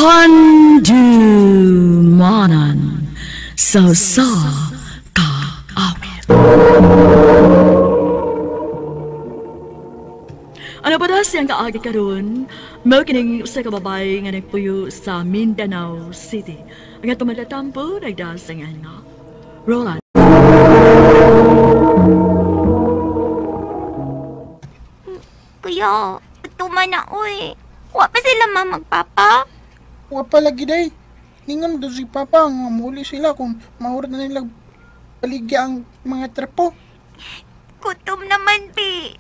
Handumanan sa sa kaawit. Ano ba na siyang kaagi karon? Mao kining usa ka babae nga nagpuyo sa Mindanao City. Ang atong matatampo nagdasangan nga Roland. Kuya, tuma na oy. Wa pa sila mamagpapa? Wa pa lagi day. Ningon do si Papa nga muli sila kung mahurot na nila baligya ang mga trapo. Gutom naman, bi.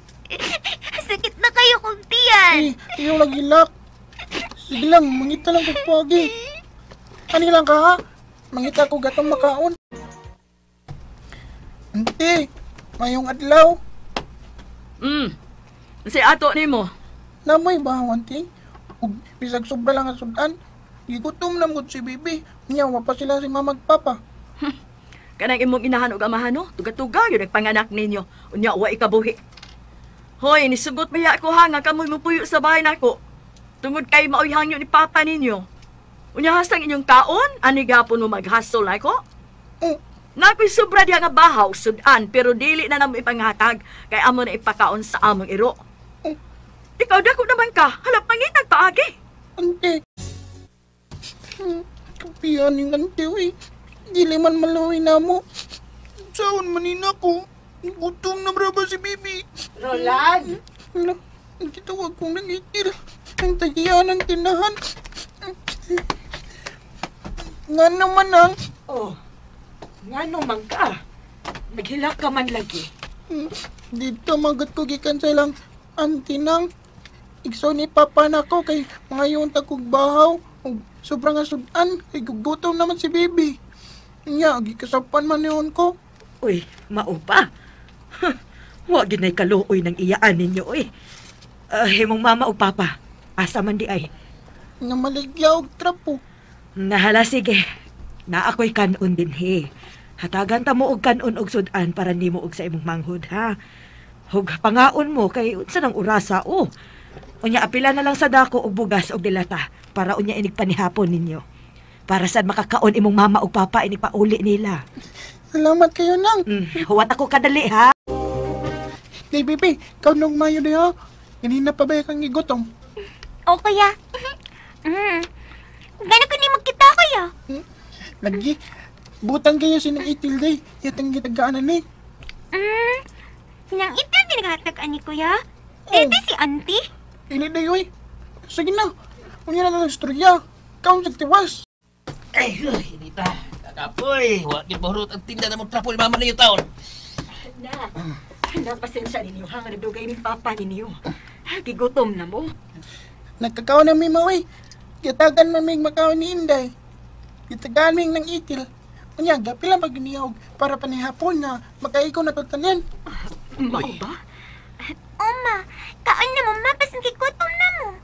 Sakit na kayo kong tiyan. Eh, iyo lagi lak. Sige lang, mangita lang kog pogi. Ani lang ka ha? Mangita ko gatong makaon. Ante, mayong adlaw. Si ato nimo. Namoy ba, ante? Ug bisag sobra lang ang sudan. Gigutom na mo si bibi. Nya, wa pa sila si mama ug papa. Kanang imong inahan ug amahan, no? Tuga-tuga yun nagpanganak ninyo. Unya, wa ikabuhi. Hoy, nisugot maya ko ha, nga kamoy mupuyo sa bahay nako. Tungod kay maoy hangyo ni papa ninyo. Unya hasang inyong kaon, ani gapon mo maghasol nako? Nakoy sobra diha nga bahaw, sudan, pero dili na namo ipanghatag kay amo na ipakaon sa among iro. Ikaw dako naman ka, halap pangitag paagi. Ante, kapiyan yung ante, uy. Dili man maluwi na mo. Saan manin ako? Gutom na braba si bibi. Roland! Ano? Nagkitawag kong nangitil. Ang tagiyan ng tinahan. Nga naman ang... Oh, nga naman ka. Naghilak ka man lagi. Dito magat ko gikan sa ilang antinang. Igso ni papa na ko kay mga yung tagkog bahaw. Sobrang asudan. Kay gugutom naman si bibi. Nya, gikasapan man yun ko. Uy, mao ba? Wa ginay kaluoy ng iyaan ninyo, uy. Himong mama o papa, asa man di ay? Namaligya og trapo. Nahala, sige. Na ako'y kanon din, he. Hatagan ta mo og kanon og sudan para nimo og sa imong manghod, ha? Hug pangaon mo kay unsa nang orasa, oh. Unya, apila na lang sa dako og bugas og dilata para unya inig panihapon ninyo. Para sad makakaon imong mama og papa inig pauli nila. Salamat kayo nang. Huwat ako kadali, ha? Day, baby, ikaw nung mayo na, ha? Ganina pa ba kang igutong? O kaya? Gana ko ni magkita kaya? Lagi, butang kayo sinang itil, day. Yatang gitagaanan, eh. Sinang itil dinagatagaan ni kuya? Dito si auntie? Ili, day, oy. Sige na. Unya na lang istorya. Kaon sa tiwas. Ay, hindi ta. Kakapoy, wag mahurot ang tinda na mong trapo ni mama ninyo taon. Na, pasensya ninyo ha, nga nagdugay ni papa ninyo. Gigutom na mo. Nagkakaon na mi maway. Gitagan mamig makaon ni Inday. Gitagan ming ng itil. Unya, gapila magniyog para panihapon na makaiko na tutanin. Mao ba? Oma, kaon na mo ma, basin gigutom na mo.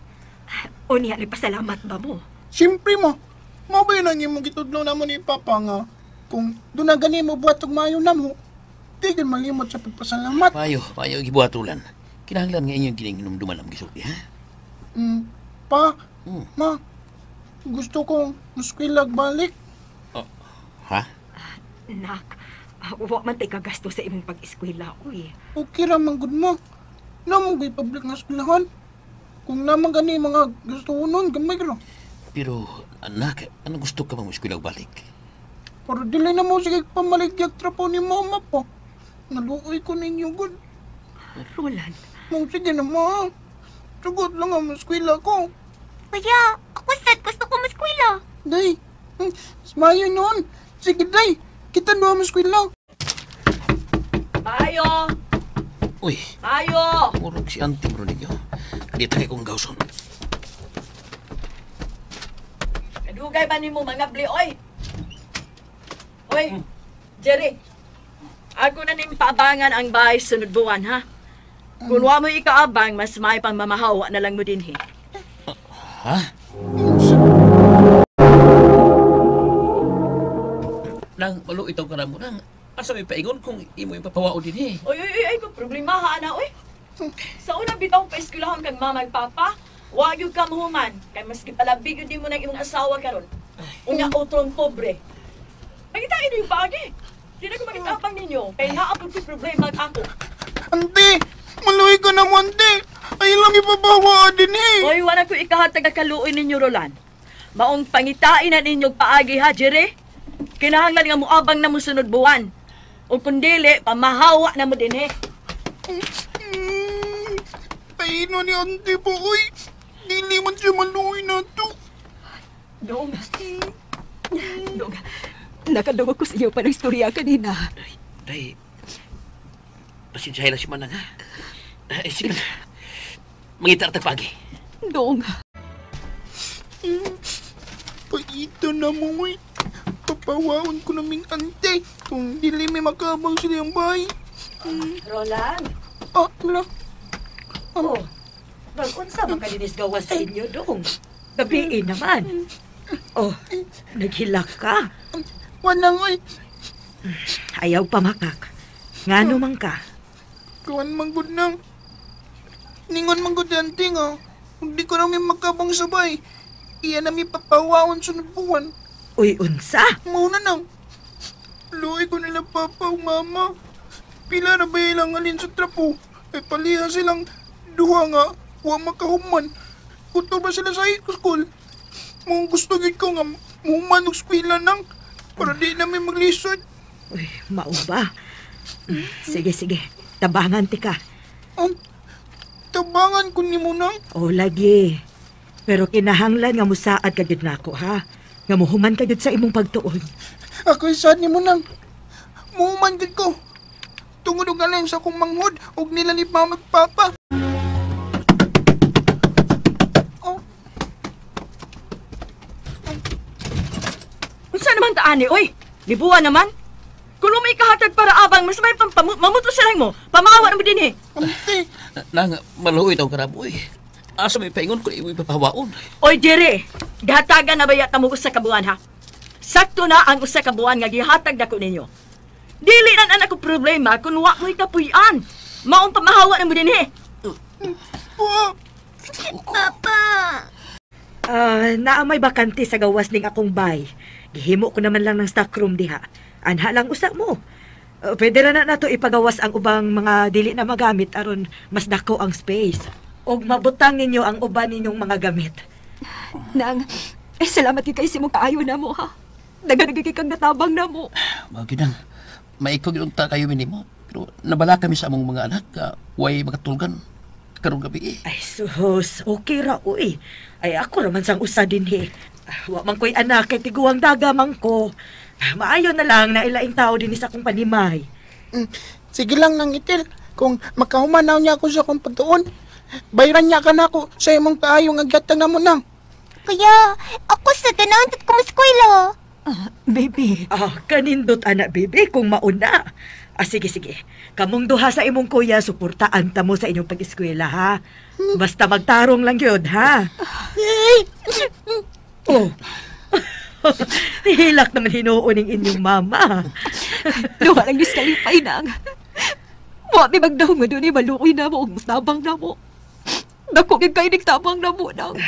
Unya, nagpasalamat ba mo? Siyempre mo. Mao ba yun ang imong gitudlo na mo ni Papa nga kung doon na gani mo buhat og maayo na mo, di ka malimot sa pagpasalamat. Payo, payo gibuhatulan. Kinahanglan nga inyong gining hinumduman ang gisulti, ha? Pa, ma, gusto kong muskwilag balik. Oh, ha? Nak, wa man tay kagasto sa imong pag-eskwela, uy. Okay ra man gud mo. Namong gay public nga eskwelahan. Kung naman gani mga gusto ko nun, gamay ra. Pero, anak, anong gusto ka bang eskwela balik? Pero dili na mo sige pamaligyag trapo ni mama pa. Naluoy ko ninyo, gud. Roland. Mong sige na, ma. Sugot lang ang eskwela ko. Kuya, ako sad gusto ko eskwela. Day, smayo noon. Sige, day. Kita doon ang eskwela. Payo! Uy. Payo! Murog si auntie mo ninyo. Dito kay kong gawson. Kadugay ba nimo mga bli, oy? Oy, Jerry. Ako na ning paabangan ang bahay sunod buwan, ha? Kung wa mo ikaabang, mas may pang mamahawa na lang mo dinhi. Ha? Nang maluit ka na mo nang asa may paingon kung imo yung papawao dinhi. Oy, oy, oy, ay, kung problema ha, ana, oy. Sa unang bitaw pa eskwelahan kang mama ug papa, Wa gyud ka muhuman kay maski palabig gyud nimo nang imong asawa karon. Unya utrong pobre. Pangitain ninyo paagi. Di na ko makitapang ninyo kay naa pud ko'y problema ako. Ante, maluhi ka na mo, ante. Ay lang ipabawa din eh. Oy, wala ko ikahatag kaluoy ninyo, Roland. Maong pangitain na ninyo paagi ha, Jerry. Kinahanglan nga moabang na mo sunod buwan. O kung dili, pamahawa na mo din eh. Paino ni ante po, oy. Dili man siya maluhi na to. Dong. Dong. Nakadungog ko sa iyo pa ng istorya kanina. Day, pasensyahin na si Manang ha. Ay, sige na. Mangita na pagi. Dong. Paito na mo, oy. Papawaon ko naming ante. Kung dili may makabang sila yung bahay. Roland. Ah, wala. Oh. Mag-unsa man kaninis gawas sa inyo, dong. Gabiin naman. Oh, naghilak ka. Wanang, oy. Ayaw pamakak. Ngano man ka? Kuan man gud nang. Ningon man gud ante nga. Hindi ko namin makabang sabay. Iya na mi papawaon sunod buwan. Uy, unsa? Mauna nang. Luoy ko nila papa o mama. Pila na ba ilang alin sa trapo? Ay paliha silang duha nga. Wa makahuman. Kuto ba sila sa school? Mong gusto gid ko nga muhuman og eskwela nang para di namin maglisod. Uy, mao ba? Sige, sige. Tabangan ti ka. Tabangan ko nimo nang. O lagi. Pero kinahanglan nga musaad ka gyud nako, ha? Nga muhuman ka gyud sa imong pagtuon. Ako'y sad nimo nang. Muhuman gid ko. Tungod og alang sa akong manghod og nila ni mama ug papa. Oh. Unsa naman taani, oy? Libuan naman. Kung may kahatag para abang, mas may mamuto sa lang mo. Pamawa na mo din eh. Ante. Nang, maluoy taong karaboy. Asa may paingon ko imoy papawaon. Oy, Jerry, gihatagan na ba yata mo usa ka buwan ha? Sakto na ang usa ka buwan nga gihatag dako ninyo. Dili na anak ko problema kung wa mo'y kapuy-an. Maong pamahawa na mo din eh. Papa! Naa may bakante sa gawas ning akong bay. Gihimo ko naman lang ng stockroom diha. Anha lang usa mo. Pwede ra na nato ipagawas ang ubang mga dili na magamit aron mas dako ang space. Og mabutang ninyo ang uban ninyong mga gamit. Nang, salamat gyud kay simong kaayo na mo, ha? Daghan gyud kang natabang na mo. Mao gyud nang maikog gyud ta kayo minimo. Pero nabala kami sa among mga anak, way makatulgan karong gabi eh. Ay sus, okay ra uy. Ay ako ra man sang usa dinhi. Wa man ko'y anak kay tiguang daga man ko. Maayo na lang na ilaing tao din sa akong panimay. Sige lang nang itil. Kung makahumanaw niya ako sa akong pagtuon, bayran niya ka na ako sa imong kaayong agyatang na mo nang. Kuya, ako sa ganahan tat kumuskwela. Baby. Kanindot anak baby kung mauna. Sige, sige. Kamong duha sa imong kuya, suportaan ta mo sa inyong pag-eskwela, ha? Basta magtarong lang yun, ha? Oh. Nihilak naman hinuon ng inyong mama. Duha lang Diyos kalipay nang. Wa mi magdahong nga doon, maluoy na mo, ug tabang na mo. Dako gyud kay tabang na mo nang.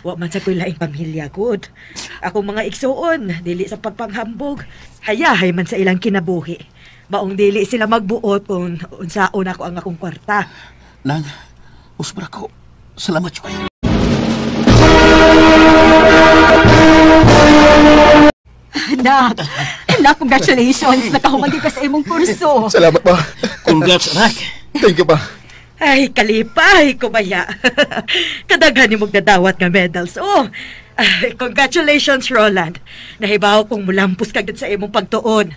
Wa man sa ko'y laing pamilya, good. Akong mga igsuon, dili sa pagpanghambog. Hayahay man sa ilang kinabuhi. Maong dili sila magbuot kung unsaon ako ang akong kwarta. Nang, usbra ko. Salamat kayo. Anak, anak, congratulations. Nakahuman ka sa imong kurso. Salamat pa. Congrats, anak. Thank you pa. Ay, kalipay, kumaya. Kadaghan ni magdadawat nga medals. Oh, ay, congratulations, Roland. Nahibaw kong mulampos ka gid sa imong pagtuon.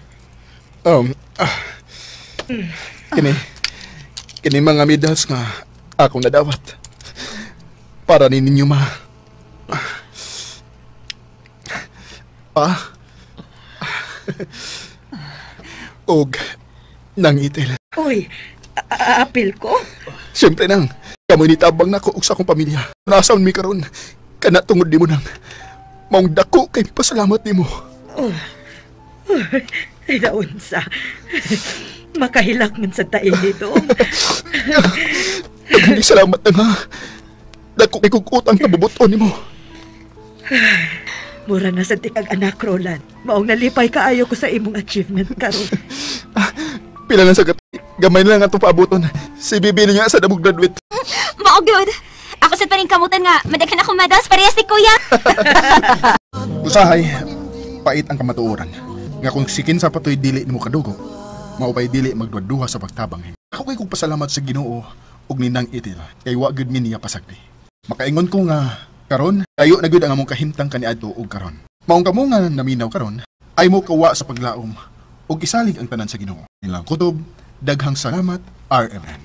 Kini mga medals nga akong nadawat. Para ni ninyo ma. Pa. Og nangitil. Uy, apil ko? Siyempre nang, kamoy nitabang nako og sa akong pamilya. Nasaon mi karon, kana tungod nimo nang. Maong dako kay pasalamat nimo. Oh. Ay, naunsa. Makahilak man sa taing nito. Daghang salamat na nga. Dako kay kog utang na bubuton nimo. Mura na sa tikag anak, Roland. Maong nalipay kaayo ko sa imong achievement karon. Pila lang sa gamay na lang atong paabuton. Si Bibi niya sa damog graduate. Mao gyud. Ako sa paring kamutan nga madaghan akong medals parehas ni kuya. Usahay, pait ang kamatuoran. Nga kung sikin sa patoy dili nimo kadugo, maupay dili magduha sa pagtabang. Ako kay kong pasalamat sa Ginoo ug ninang itil kay wa gyud mi niya pasagdi. Makaingon ko nga karon ayo na gyud ang among kahimtang kaniadto ug karon. Maong kamo nga naminaw karon ay mo kawa sa paglaom ug isalig ang tanan sa Ginoo. Nilang kutob, daghang salamat, RMN.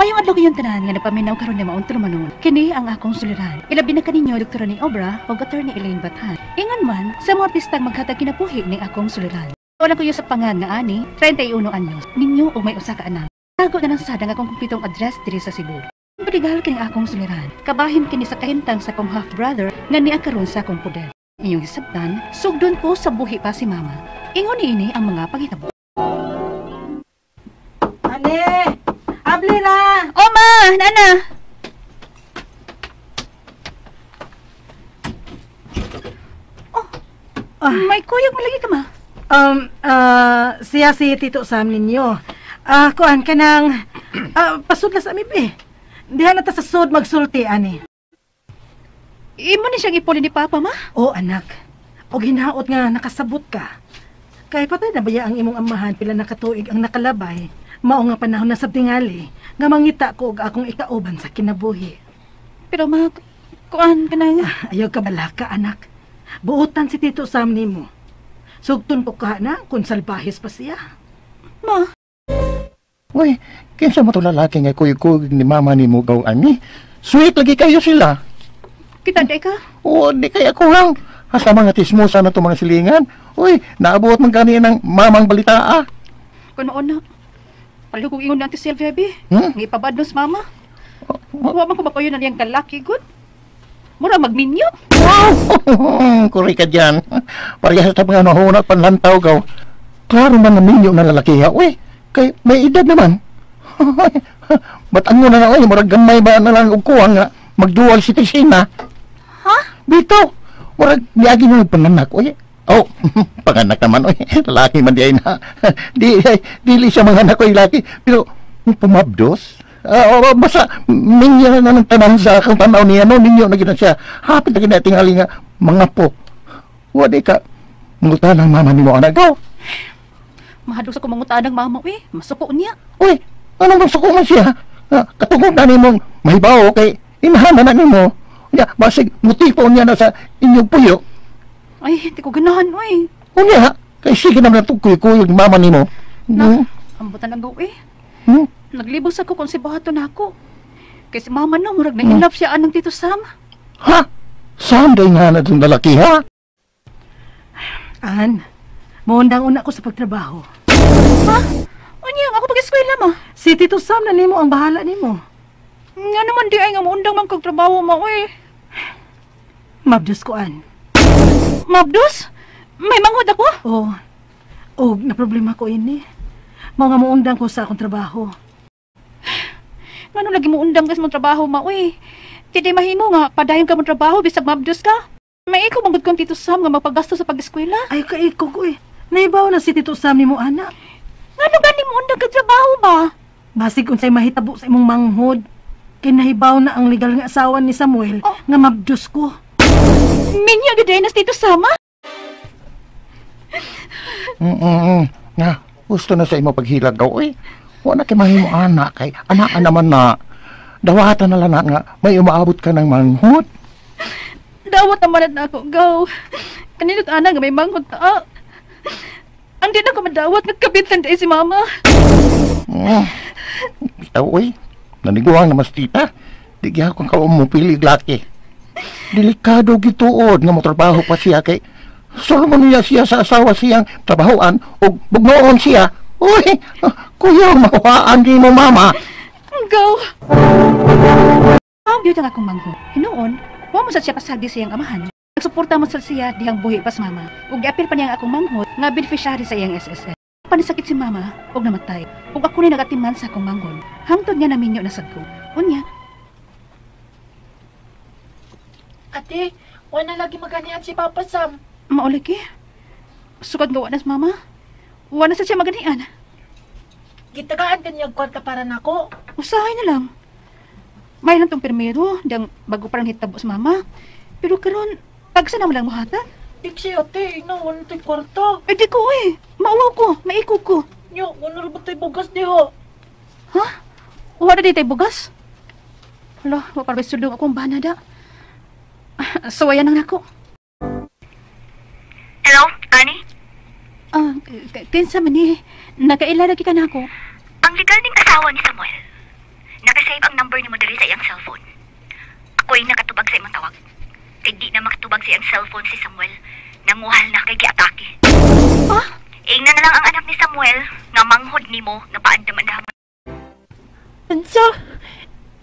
Mayong adlaw kayong tanan nga napaminaw karon ni maong tulumanon. Kini ang akong suliran. Ilabi na kaninyo Dr. ni Obra ug Attorney Elaine Bathan. Ingon man sa mga artistang maghatag kinabuhi ning akong suliran. Wala ko sa pangan nga ani, 31 anyos, ninyo og may usa ka anak. Tago na lang sad ang akong kumpletong address diri sa Cebu. Baligal kini akong suliran. Kabahin kini sa kahimtang sa akong half-brother nga niya karon sa akong poder. Inyong hisabtan, sugdon ko sa buhi pa si mama. Ingon niini ang mga panghitabo. Ane! Abli na! Oh ma, nana! Oh, may kuyog malagi ka ma. Siya si Tito Sam ninyo. Kuan ka ng pasudla sa ami be. Diha na ta sa sud magsulti ani. Imo ni siyang ipuli ni Papa ma? Oh anak. Og hinaot nga nakasabot ka. Kay patay na baya ang imong amahan pila na katuig ang nakalabay. Mao nga panahon na sa tingali nga mangita ko og akong ikauban sa kinabuhi. Pero ma, kuan ka nang ayaw ka balaka anak. Buotan si Tito Sam nimo. Sugton ko ka na kung salbahis pa siya. Ma. Uy, kinsa mo to lalaki nga kuyog-kuyog ni mama ni mo gaw ani? Sweet lagi kayo sila. Kita di ka? Oo, di kaya ko lang. Hasta mga tismosa na to mga silingan. Uy, naabot man gani ng mamang balita ah. Kunoon na. Palihog ingon na Auntie Sylvia bi. Hmm? Ngipabadnos mama. Wa man ko mapayo na niyang kalaki gud. Mura magminyo. Wow! Kuri ka dyan. Parehas sa mga nahuna panlantaw gaw. Klaro man na minyo na lalaki ha. Uy, kay may edad naman. Ba't ang na na, uy, murag gamay ba na lang og kuwang nga magdual citizen na? Ha? Bitaw, murag niagi mo panganak, uy. Oh, panganak naman, uy. Lalaki man di ay na. Dili siya mga anak, uy, laki. Pero, pumabdos? Basta, minyo na ng tanan sa akong tanaw niya, no? Minyo na gina siya. Hapit na gina tingali nga, mga po. Wadi ka, mangutan ang mama ni mo, anak ko. Mahadlok sa kumangutan ang mama, uy. Masuko niya. Uy, anong masuko man siya? Katungod na nimong mahibaw, kay inahan na nimo. Unya, basig, mutipo niya na sa inyong puyo. Ay, hindi ko ganahan, uy. Unya, kay sige naman na kuyog mama nimo. Na, ambutan ang gaw, eh. Hmm? Naglibos ako kung si Bahato na ako. Kay si mama no, murag na in love siya anang Tito Sam. Ha? Sam day nga na itong lalaki, ha? An, muundang una ko sa pagtrabaho. Ha? Unya, ako pag-eskwela ma. Si Tito Sam na nimo ang bahala nimo. Nga naman di ay nga muundang man kag trabaho ma, uy. Mabdos ko, An. Mabdos? May manghod ako? Oo. Oh, na problema ko ini. Mao nga muundang ko sa akong trabaho. Ngano lagi muundang ka sa mong trabaho ma, uy. Di mahimo nga padayon ka mong trabaho bisag mabdos ka. May ikaw manggod kong Tito Sam nga magpagasto sa pag-eskwela. Ay kaiko ko eh. Naibaw na si Tito Sam nimo anak. Ngano gani muundang ka trabaho ba? Basig unsay mahitabo sa imong manghod. Kay nahibaw na ang legal nga asawa ni Samuel nga mabdos ko. Minyo gid na si Tito Sam ah? Na, gusto na sa imo paghilag daw eh. Wa na kay mahimo anak kay anak naman na dawatan na lang na nga may umaabot ka ng manghod. Dawat naman na ako, go. Kanino't ana nga may manghod ta. Ang di na ko madawat nagkabitan dahil si mama. Bitaw oy, naniguang na mas tita. Di gyapon ka mo pili laki. Delikado gituod nga motrabaho pa siya kay sulmo niya siya sa asawa siyang trabahoan ug bugnoon siya. Uy, kuya, makuhaan di mo mama. Go. Ang beauty ang akong manghod. Hinuon, wa mo sa siya pasagdi sa iyang amahan. Nagsuporta mo sa siya dihang buhi pas mama. Ug giapil pa niya ang akong manghod nga beneficiary sa iyang SSS. Panisakit si mama ug namatay. Ug ako ni nagatiman sa akong manghod. Hangtod nga naminyo na sad ko. Unya, Ate, wala lagi maganian si Papa Sam. Maulagi. Sukad nga wa na sa mama. Wa na sa siya maganian. Gitagaan ka niyang kwarta para nako. Usahay na lang. May lang tong pirmero, diyang bago parang hitabo sa mama. Pero karon, pagsa na mo lang muhatag. Iksi ate, ina, wala to'y kwarta. Eh di ko eh. Mauwaw ko, maikog ko. Nyo, wala ba to'y bugas diho? Ha? Wala di tayo bugas? Hala, wa para sulong akong bana da. Suwayan ang nako. Hello, Ani? Ah, kinsa man ni, nakaila lagi ka nako. Ang legal ning asawa ni Samuel. Nakasave ang number ni mo diri sa iyang cellphone. Ako'y nakatubag sa imong tawag. Kay di na makatubag sa iyang cellphone si Samuel. Nanguhal na kay giatake. Ah? Ingna na lang ang anak ni Samuel nga manghod nimo nga paandam-andam. Ansa?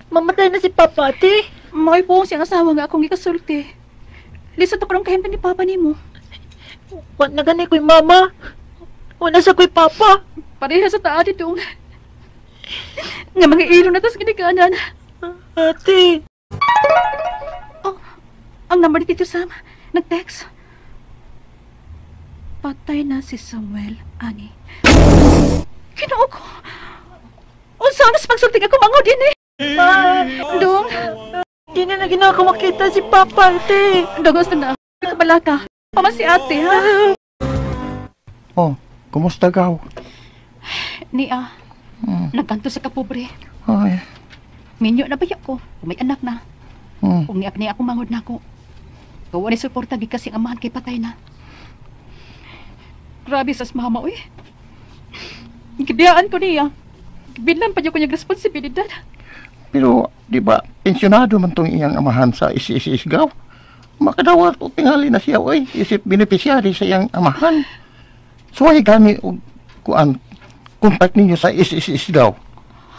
Mamatay na si Papa, ate. Mao'y po siyang asawa nga akong ikasulti. Lisod ako rong kahimtang ni Papa nimo. Wa na gani ko'y mama. Wala sa ko'y papa. Pareha sa taa dito. Nga mga ilo na tas ginikanan. Ate. Oh, ang number ni Tito Sam, nag-text. Patay na si Samuel, ani. Kinoo ko. Unsa na sa pagsulti ako mango din eh. Ma, Dong, di na na ginawa ko makita si Papa, ate. Dong, gusto na. Kabala ka. Pama si ate, ha? Oh, kumusta gaw? Niya, nagkanto sa kapobre. Ay, Minyo na baya ko. Kung may anak na. Kung niap niya ako mangod na ako. Gawa ni suporta gid kasi ang amahan kay patay na. Grabe sas mama, uy. Gibiyaan ko niya. Bilan pa niya ko niyang responsibilidad. Pero, di ba, pensyonado man tong iyang amahan sa SSS gaw? Makadawat o tingali na siya, oy, isip beneficiary sa iyang amahan. So, ay gani og kuan, kontak ninyo sa SSS gaw.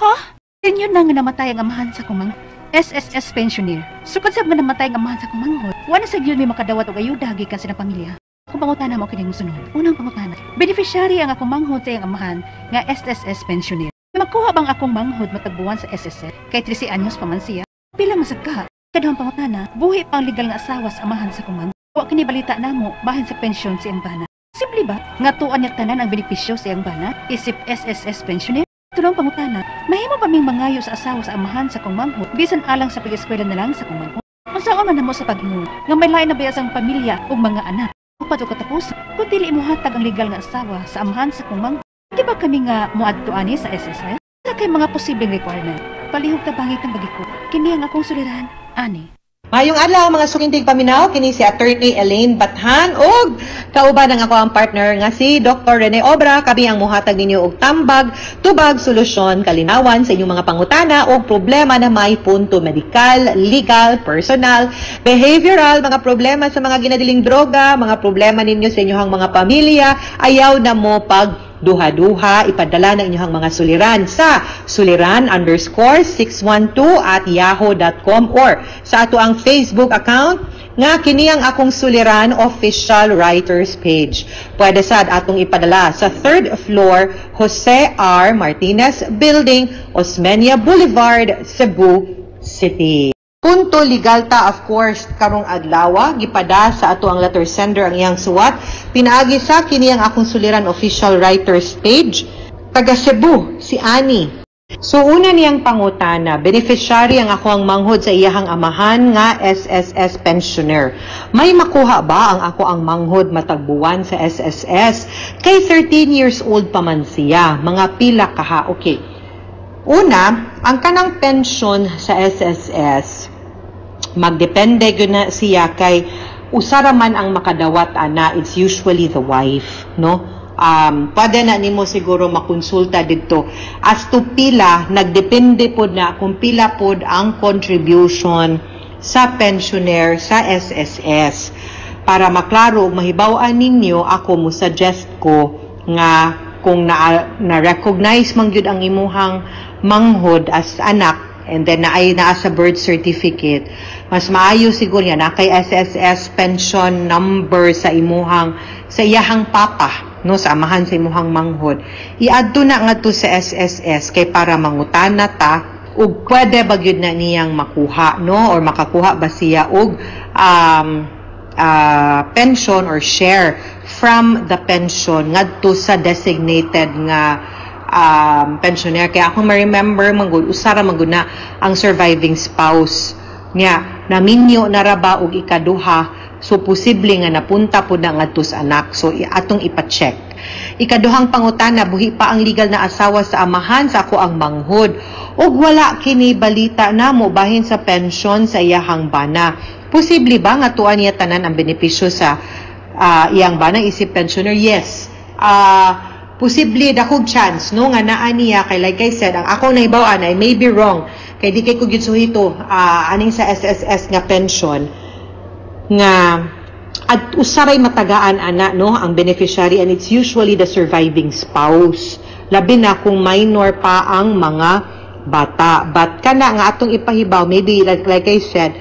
Ha? Inyo na nga namatay ang amahan sa kumang SSS pensioner. Sukad sa nga namatay ang amahan sa kumanghod, wala sa gyud may makadawat og ayuda gikan sa ilang pamilya. Kung pangutana mo kining mosunod. Unang pangutana, beneficiary ang akong manghod sa iyang amahan nga SSS pensioner. Makuha bang akong manghod matagbuwan sa SSS kay 13 anyos pa man siya? Pila man sad ka? Kaduhang pangutana, buhi pa ang legal nga asawa sa amahan sa kumang. Wa kini balita namo bahin sa pensyon sa iyang bana. Simple ba? Nga tuan niya tanan ang benepisyo sa iyang bana isip SSS pensioner? Tulong pangutana, mahimo pa ming mangayo sa asawa sa amahan sa kong manghod bisan alang sa pag-eskwela na lang sa kong manghod. Unsaon man namo sa pag-ingon nga may lain na biya sang pamilya ug mga anak. Upat o katapos, kung dili mo hatag ang legal nga asawa sa amahan sa kong manghod, di ba kami nga moadto ani sa SSS? Sa kay mga posibleng requirement, palihog tabangit ang bagi ko. Kini ang akong suliran, ani. Mayong adlaw mga sukintig paminaw kini si Attorney Elaine Bathan ug kauban ang ako ang partner nga si Dr. Rene Obra kami ang muhatag ninyo og tambag, tubag, solusyon, kalinawan sa inyong mga pangutana og problema na may punto medikal, legal, personal, behavioral, mga problema sa mga ginadiling droga, mga problema ninyo sa inyong mga pamilya, ayaw na mo pag duha-duha, ipadala ng inyong mga suliran sa suliran_612@yahoo.com or sa ato ang Facebook account nga kini ang akong suliran official writers page. Pwede sad atong ipadala sa 3rd floor, Jose R. Martinez Building, Osmeña Boulevard, Cebu City. Punto legal ta, of course, karong adlaw gipada sa ato ang letter sender ang iyang suwat pinaagi sa kini ang akong suliran official writers page. Taga Cebu si Ani. So una niyang pangutana, beneficiary ang ako ang manghod sa iyahang amahan nga SSS pensioner. May makuha ba ang ako ang manghod matagbuwan sa SSS? Kay 13 years old pa man siya, mga pila kaha. Okay. Una, ang kanang pension sa SSS, magdepende gyud na siya kay usara man ang makadawat ana, it's usually the wife, no? Pwede na nimo siguro makonsulta didto. As to pila, nagdepende pod na kung pila pod ang contribution sa pensioner sa SSS. Para maklaro ug mahibaw-an ninyo, ako mo suggest ko nga kung na-recognize man gyud ang imuhang manghod as anak and then naay naa sa birth certificate, mas maayo siguro yan na kay SSS pension number sa imuhang sa iyahang papa, no, sa amahan sa imuhang manghod, iadto na ngadto sa SSS kay para mangutana ta Ug pwede ba gyud na niyang makuha, no, or makakuha ba siya og pension or share from the pension ngadto sa designated nga pensioner? Kaya ako ma-remember man gud, usa ra man gud na ang surviving spouse niya, naminyo na ra ba og ikaduha, so posible nga napunta pud na ngadto sa anak. So atong ipa-check. Ikaduhang pangutana, buhi pa ang legal na asawa sa amahan sa ako ang manghod ug wala kini balita namo bahin sa pension sa iyahang bana. Posible ba nga tuan niya tanan ang benepisyo sa iyang bana isip pensioner? Yes. Posible, dakog chance, no, nga naa niya, kay like I said, ang akong nahibaw-an, I may be wrong kay di kay ko gyud suhito aning sa SSS nga pension, nga at usaray matagaan ana, no, ang beneficiary, and it's usually the surviving spouse, labi na kung minor pa ang mga bata. But kana nga atong ipahibaw, maybe like I said,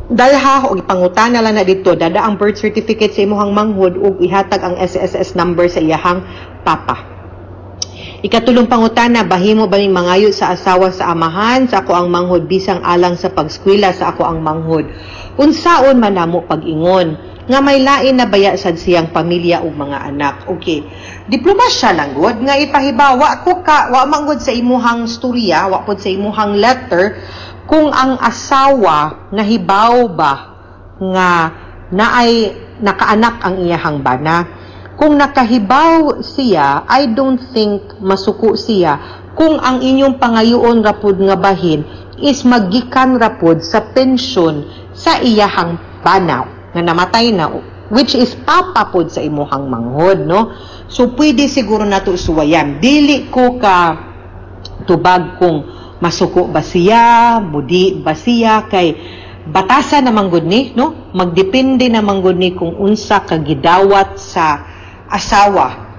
dalha o ipangutana lang na dito, dada ang birth certificate sa imuhang manghod ug ihatag ang SSS number sa iyahang papa. Ikatulong pangutana, bahimo ba ning mangayo sa asawa sa amahan sa ako ang manghod bisang alang sa pagskwela sa ako ang manghod? Unsaon man namo pag-ingon nga may lain na baya sad siyang pamilya ug mga anak? Okay. Diplomasya lang gud nga ipahibawa ko ka wa man gud sa imuhang storya, wa pud sa imuhang letter kung ang asawa nahibaw ba nga naay nakaanak ang iyahang bana. Kung nakahibaw siya, I don't think masuko siya kung ang inyong pangayoon rapod nga bahin is magikan rapod sa pensyon sa iyahang bana nga namatay na, which is papa pod sa imuhang manghod, no? So pwede siguro nato suwayan. Dili ko ka tubag kung masuko ba siya, mudi ba siya, kay batasa naman gud ni, no? Magdepende naman gud ni kung unsa ka gidawat sa asawa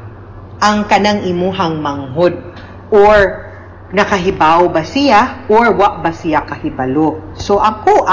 ang kanang imuhang manghod or nakahibaw ba siya or wa ba siya kahibalo. So ako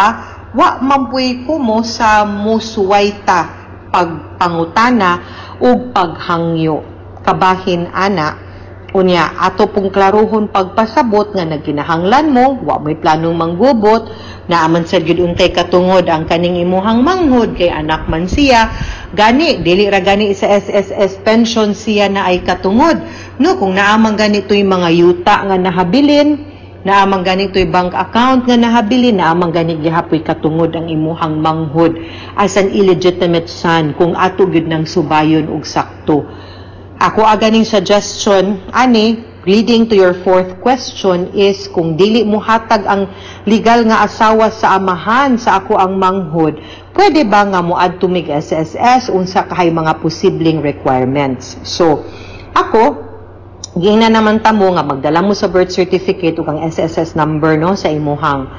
wa mampuy ko mo sa musuway ta pagpangutana ug paghangyo kabahin ana. Unya ato pong klaruhon pagpasabot nga nagkinahanglan mo, wa mo'y planong manggubot, naaman sa gyud untay katungod ang kaning imuhang manghod kay anak man siya. Gani dili ra gani sa SSS pension siya na ay katungod, no? Kung naaman ganito'y mga yuta nga nahabilin, naamang ganito'y bank account nga nahabilin, naamang gani gihapoy katungod ang imuhang manghod as an illegitimate son kung ato gyud nang subayon og sakto. Ako aganing suggestion ani, leading to your fourth question, is kung dili mo hatag ang legal nga asawa sa amahan sa ako ang manghod, pwede ba nga mo adto mig SSS, unsa kahay mga posibleng requirements? So ako gina naman ta mo nga magdala mo sa birth certificate ug ang SSS number, no, sa imuhang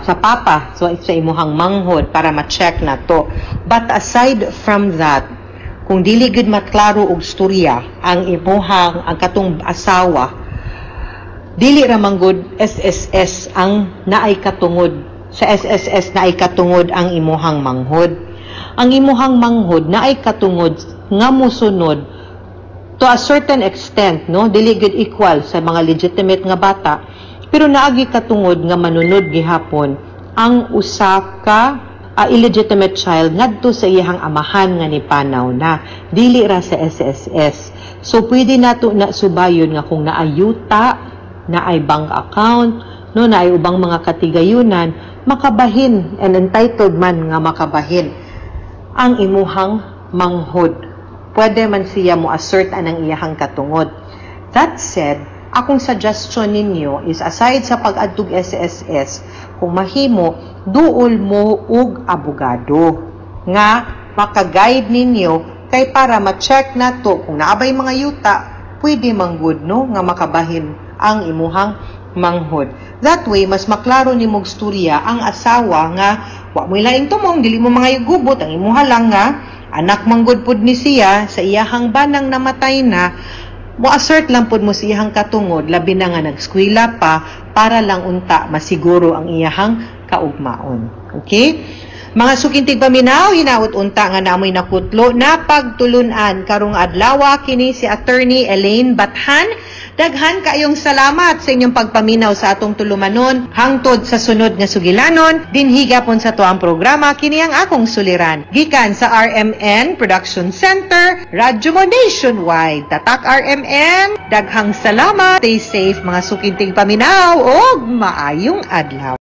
sa papa, so sa imuhang manghod, para ma-check na to. But aside from that, kung dili gud maklaro og storya ang imuhang ang katong asawa, dili ra man gud SSS ang naay katungod. Sa SSS naay katungod ang imuhang manghod. Ang imuhang manghod naay katungod nga mosunod to a certain extent, no, dili gud equal sa mga legitimate nga bata, pero naagi katungod nga manunod gihapon ang usa ka illegitimate child ngadto sa iyahang amahan nga nipanaw na, dili ra sa SSS. So pwede nato na subayon nga kung naayuta, naay bank account, no, naay ubang mga katigayunan, makabahin and entitled man nga makabahin ang imuhang manghod. Pwede man siya mo assert anang iyahang katungod. That said, akong suggestion ninyo is aside sa pag-adtog SSS, kung mahimo, duol mo og abogado nga makaguide ninyo kay para ma-check na to kung naabay mga yuta, pwede man gud, no, nga makabahin ang imuhang manghod. That way, mas maklaro ni mong storya ang asawa nga wa mo'y laing tumong, dili mo mga gubot, ang imuha lang nga anak manggod pud ni siya sa iyahang banang namatay na, mo-assert lang pud mo sa iyahang katungod, labi na nga nagskwela pa, para lang unta masiguro ang iyahang kaugmaon. Okay? Mga suking tigpaminaw, hinaut unta nga namoy nakutlo na pagtulunan karong adlaw. Kini si Attorney Elaine Bathan. Daghan kaayong salamat sa inyong pagpaminaw sa atong tulumanon hangtod sa sunod nga sugilanon dinhi gapon sa atuang programa, kini ang akong suliran. Gikan sa RMN Production Center, Radyo Mo Nationwide. Tatak RMN, daghang salamat. Stay safe, mga suking tigpaminaw, og maayong adlaw.